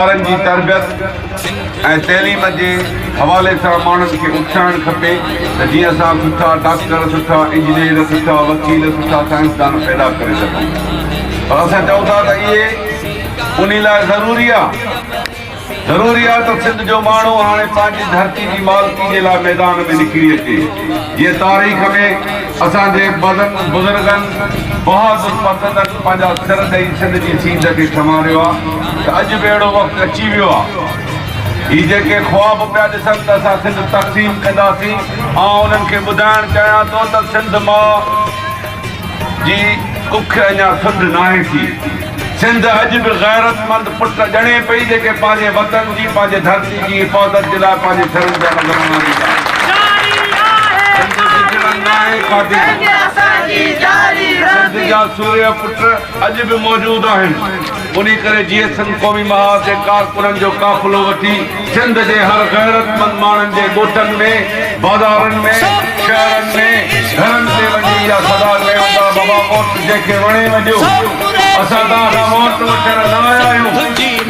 ٻارن جي تربيت ۽ تعليم جي حوالي سان ماڻهن کي اتساهڻ کپي ته جيئن اسان سٺا ڊاڪٽر، سٺا انجنيئر، سٺا وڪيل، سٺا سائنسدان پيدا ڪري سگهون پر اسان چئون ٿا ته اهي انهي لاء ضروري آهي ضروري آهي ته سنڌ جو ماڻهو هاڻي پنهنجي ڌرتي جي مالڪي جي لاء ميدان ۾ نڪري اچي جيئن تاريخ ۾ اسان جي وڏن بزرگن بهادر فرزندن پنهنجا سر ڏئي سنڌ جي سينڌ کي سنواريو آ ته اڄ به اهڙو وقت اچي ويو آ. هي جيڪي خواب پيا ڏسن ته اسان سنڌ تقسيم ڪنداسين آئون انهن کي ٻڌائڻ چاهيان ٿو ته سنڌ ماء جي ڪک اڃا سنڍ ناهي ٿي. سنڌ اڄ به غيرتمند پٽ ڄڻي پئي جيڪي پنهنجي وطن جي پنهنجي ڌرتي جي حفاظت جي لاء پنهنجي سرن جا نذرانا ڏيندا. سنڌ وچڙن ناهي کاڌي. سنڌ جا سورهيه پٽ اڄ به موجود آهن. انهي ڪري جيئي سنڌ قومي محاذ جي ڪارڪنن جو قافلو وٺي سنڌ جي هر غيرتمند ماڻهن جي ڳوٺن ۾، بازارن ۾، شهرن ۾، گهرن تي وڃي اها صدا ڪيون ٿا بابا ووٽ جنهن کي وڻي وڃو اسان توهان کان ووٽ وٺڻ نه آيا آهيون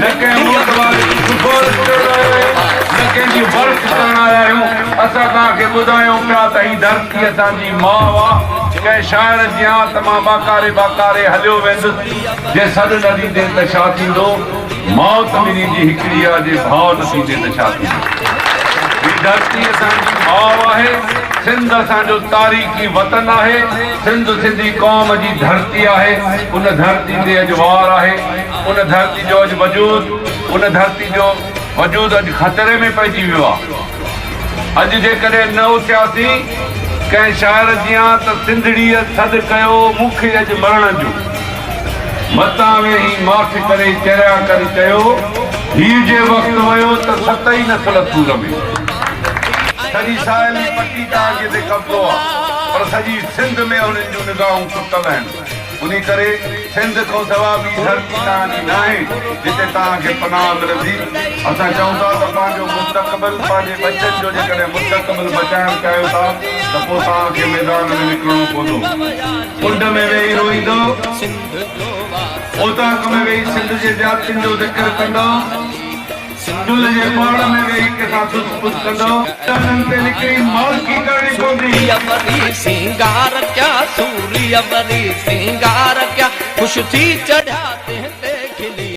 نه ڪنهن ووٽ واري جي سفارش ڪرڻ آيا آهيون نه ڪنهن جي ورڪ ڪرڻ آيا آهيون اسان توهان کي ٻڌايون پيا ته هي ڌرتي اسان جي ماء آ ڪنهن شاعر جيان ته مان ٻاڪاري ٻاڪاري هليو ويندس جي سڏ نه ڏيندين ته ڇا ٿيندو؟ موت ٻنهي جي هڪڙي آ، جي ڀاء نه ٿيندين ته ڇا ٿيندو؟ هي ڌرتي اسان جي ماء آهي، سنڌ اسان جو تاريخي وطن آهي، سنڌ سنڌي قوم جي ڌرتي آهي، ان ڌرتي تي اڄ وار آهي، ان ڌرتي جو اڄ وجود، ان ڌرتي جو وجود اڄ خطري ۾ پئجي ويو آ. اڄ جيڪڏهن نه اٿياسين ڪنهن شاعر جيان ته سنڌڙيء سڏ ڪيو مون کي اڄ مرڻ جو. متان ويهي ماٺ ڪري چريا ڪري چيو هي جي وقت ويو ته ست ئي نسل سور ۾. سڄي ساحلي پٽي تان اڳي تي قبضو آ پر سڄي سنڌ ۾ انهن جون نگاهون کتل آهن. انهي ڪري سنڌ کان سوا ٻي ڌرتي توهان جي ناهي جتي توهان کي پناهه ملندي. اسان چئون ٿا ته پنهنجو مستقبل، پنهنجي ٻچن جو جيڪڏهن مستقبل بچائڻ چاهيو ٿا ته پوء توهان کي ميدان ۾ نڪرڻو پوندو. ڪنڊ ۾ ويهي روئيندؤ، اوطاق ۾ ويهي سنڌ جي زيادتين جو ذڪر ڪندؤ. چلهه جي پاڙ ۾ ويهي ڪنهن سان سس پس ڪندؤ. ميدانن تي نڪري مالڪي ڪرڻي پوندي. وري سينگار ڪيا سوريء وري سينگار ڪيا خوش ٿي چڙهيا تنهن.